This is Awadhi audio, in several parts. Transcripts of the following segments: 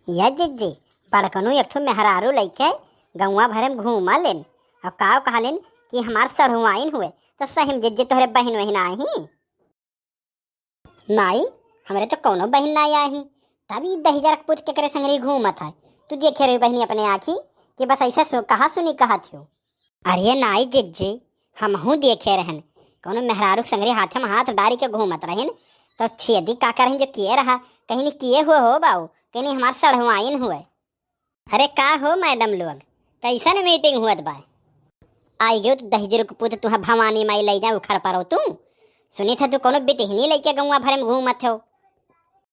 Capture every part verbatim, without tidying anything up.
या जिज्जी, बड़कनू एक ठो मेहरारू लइके गौवा भरे में घूमा लेन, अउर काव कहा लेन कि हमार सढ़ुआइन हुए, तो सही में जिज्जी तोहरे बहिन वहिन आही? नाई, हमरे तो कौनो बहिन नाई आही, तब ई दहिजर के पूत केकरे संगरी घूमत है? तू देखे रही बहिनी अपने आँखी कि बस ऐसे सु-, कहा सुनी कहत हो। अरे नाई जिज्जी, हमहू देखे रहन, कौनो मेहरारू के संगरी हाथे में हाथ डारी के घूमत रहिन, तो छेदी काका रहन जो किए रहा, कहिन किए हुए हो बाऊ, कहिन हमार सढ़ुआइन हुए। अरे का हो मैडम लोग, कैसन मीटिंग हुअत बा? आई गयो तो दहिजरू के पूत तुहा भवानी माई लई जाए उखर परो तू। सुनी था तू कौनो बिटिहनी लइके गौवा भरे में घूमत हो।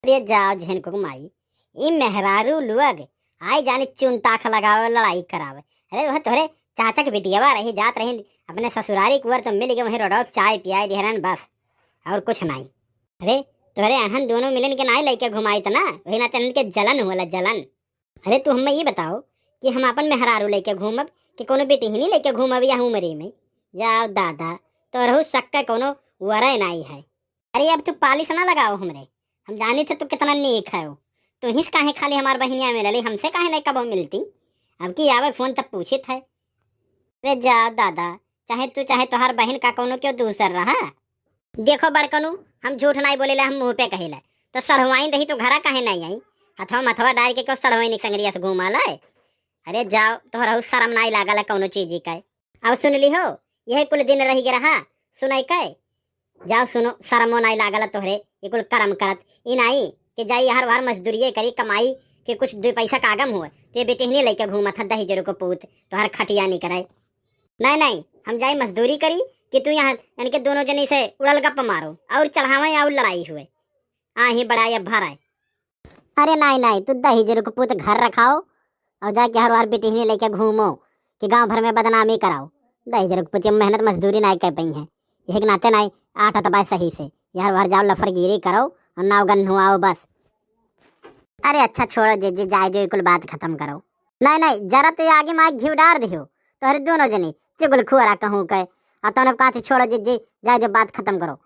अरे जाओ झेनको माई, ई मेहरारू लोग आई जानी चुन ताख लगावे, लड़ाई करावे। अरे वह तोहरे चाचा के बिटियावा रही, जात रही अपने ससुरारी कुंवर, तो मिल के वहीं रोडवा पे चाय पियाई दिहरन बस, और कुछ नाई। अरे तोहरे अहन दोनों मिलन के नाई लइके घुमाई त ना, वही नाते इनके जलन होला, जलन। अरे तू हमें ये बताओ कि हम अपन मेहरारू लइके घूमब कि कोनो बिटिहनी लइके घूमब या उमरी में? जाओ दादा, तोहरहू सक्का कोनो वरय नाई है। अरे अब तू पालिश ना लगाओ हमरे, हम जानी थे तू कितना नेक है हो। तू हिस काहे खाली हमार बहिनिया मिलली, हमसे काहे नहीं कबो मिलती? अब की आवे फोन तब पूछित है। अरे जाओ दादा, चाहे तू चाहे तोहार बहिन का कोनो क्यों दूसर रहा। देखो बड़कनू, हम झूठ नाई बोलेला, हम मुँह पे कहेला। तो सढ़ुआइन रही तो घरा काहे नाई आई? हथवा मथवा डाल के क्यों सढ़ुआइन के संगरिया से घूमा लाए? अरे जाओ, तोहरहू शरम नाई लागल है कौनो चीजी का। अब सुन ली हो, यह कुल दिन रही के रहा, सुनाई के। जाओ सुनो, शरमो नाई लागल है तोहरे, ये कुल करम करत। ई नाई कि जाई हर बार मजदूरिये करी, कमाई कि कुछ दुई पैसा कागम हुए, तो ये बिटिहनी लइके घूमत है दहिजरू को पूत, तोहर खटिया नहीं करे। नहीं, नहीं, हम जाई मजदूरी करी कि तू यहाँ इनके दोनों जने से उड़ल गप मारो और चढ़ावे और लड़ाई हुए। आ ही बड़ा ये भर आए। अरे नाई, नाई, तू दहिजरू के पूत घर रखाओ और जाके हर बार बिटिहनी लइके घूमो कि गांव भर में बदनामी कराओ। दहिजरू के पूत ये मेहनत मजदूरी नाई कर पाई है, यही के नाते नाई आठ अतबाय सही से। ये हर बार जाओ लफरगिरी करो और नाव गन्हुआओ बस। अरे अच्छा छोड़ो जिज्जी, जाए दो, ये कुल बात खत्म करो। नहीं, नहीं, जरा तो ये आगे में घी डार दियो, तोहरे दोनों जने चुगल खुआरा कहूँ के। और तोने कहा थी छोड़ो जिज्जी, जाए दो, बात खत्म करो।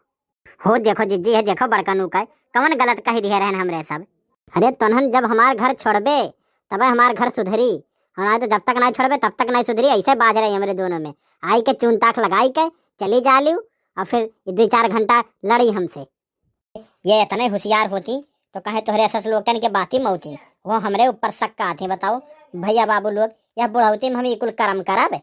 हो देखो जिज्जी, है देखो बड़कनू का, कवन गलत कह दिए रहन हमरे सब। अरे तोनहन जब हमार घर छोड़बे, तबे हमार घर सुधरी, और नहीं तो जब तक नहीं छोड़बे तब तक नहीं सुधरी। ऐसे बाज रही हमरे दोनों में, आई के चून ताक लगाई के चली जा लियो, और फिर दुई चार घंटा लड़ी हमसे। ये इतने होशियार होती तो कहे तोहरे सस लोगन के बाती मौती, वो हमरे ऊपर शक का आती। बताओ भैया बाबू लोग, यह बुढ़ौती में हम ये कुल करम करब?